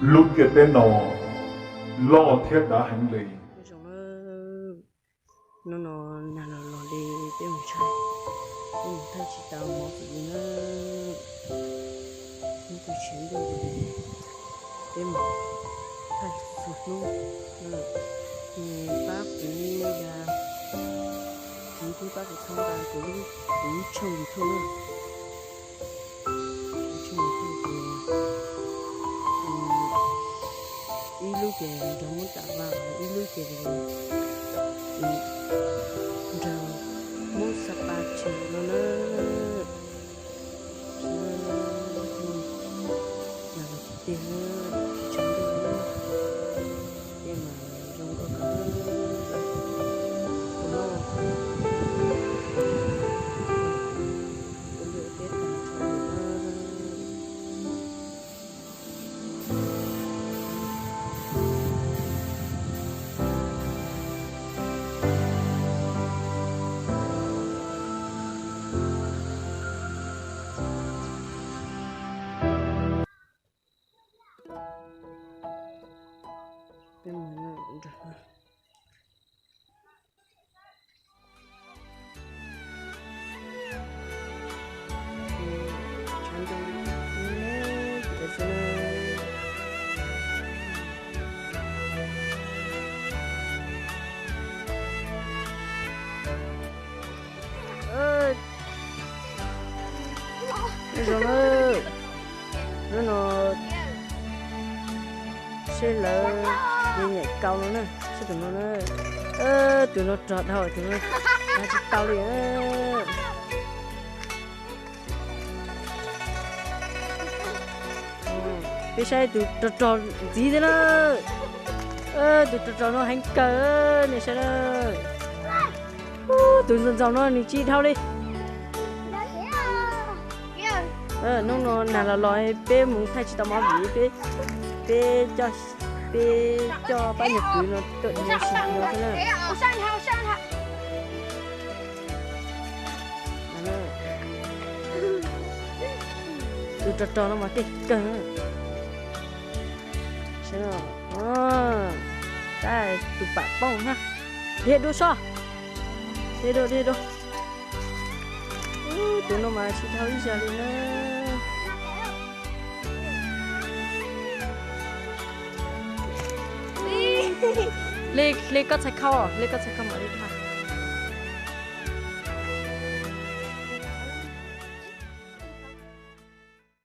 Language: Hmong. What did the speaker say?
Lub ntiaj teb no loj thiab dav heev li. Hnub no nag los los li, peb mus tshais, peb mus thaij tsis tau mov vim li na. Hnub twg tshiab ntuj ces peb mus thaij txhua hnub. Nws pab kuv ya, kuv twb pab kuv txhawb nqa kuv lub, kuv lub tshooj YouTube na. Kuv tshooj YouTube ces ib lub ces nrog Hmoob Tam Vaj, ib lub ces nrog Hmoob Sapa Tshwm no na. Nag los tiag tiag, tshav ntuj, tej mas zoo nkauj kawg. Kuv lwm teb tag nrho li na. Zoo na, hnub no seb lawv li nyuam kaus no na, seb tus no na, tus no rog dhau, tus no rog tsis tau li. Peb saib tus rog rog ntxiv thiab na. Tus rog rog no heev kawg, nej saib na. Tus ntxaug ntxaug no nws tsis dhau li. Hnub no nag los los peb mus thaij tsis tau mov vim peb, peb coj, peb coj pab nyuag kwv no tuaj dhia si no xwb na. Tus rog rog no mas tej kawg. Tab tus pam poob na. Dhia dua sob. Dhia dua, dhia dua. Tus no mas tsis dhau ib zaug li na. Hle koj txhais khau, hle koj txhais khau mam li thaij.